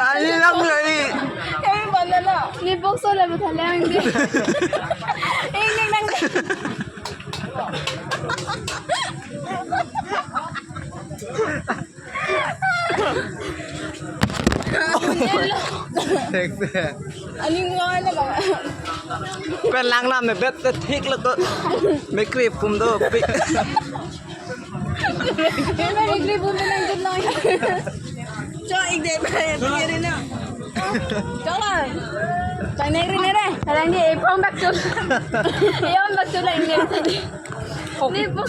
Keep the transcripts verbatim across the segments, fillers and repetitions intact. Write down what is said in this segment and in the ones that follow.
Ani lang lagi. Kami banda na. Ni bokso la buthalang di. Ing ning nang. Ani ngana ba. Pen lang nam ne bet te thik lo ko. Mekri pum do pi. Mekri pum nang jun nang. Cho ik de ba ya kiri na. Cho la. Tang nang ri ne re. Tang ni ipong bak tu. Ipong bak tu lang ni. Ni pun.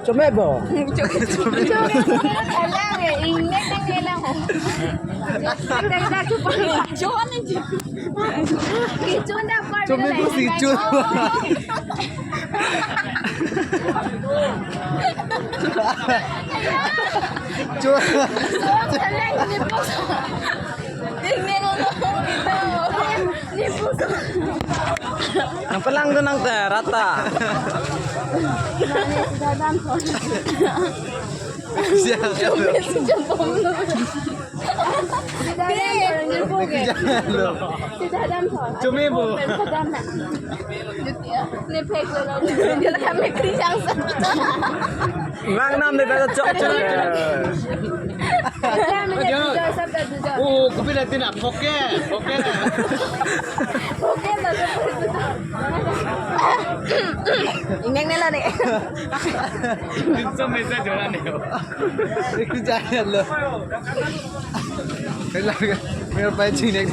Chome bo. Chome. Alang eh, ingnek nang ni lang. Tang dak tu pun. Cho ni. Kichun da par. Chome bo si chun. Chun. Nang pelang tu nang te rata. Siang. Sudah dam thon. Chumi bu. Dam na. Ni phek lo. Dia kami kri chang sa. Nang nam de ta chok chok. Dam ni jo sab ta jo. Oh, kopi na tina phoke, phoke na. Phoke na. Ingnek ne la ne. Tin so mesa jora ne. Ek jaya lo. Kailangan, meron pa yung chinek.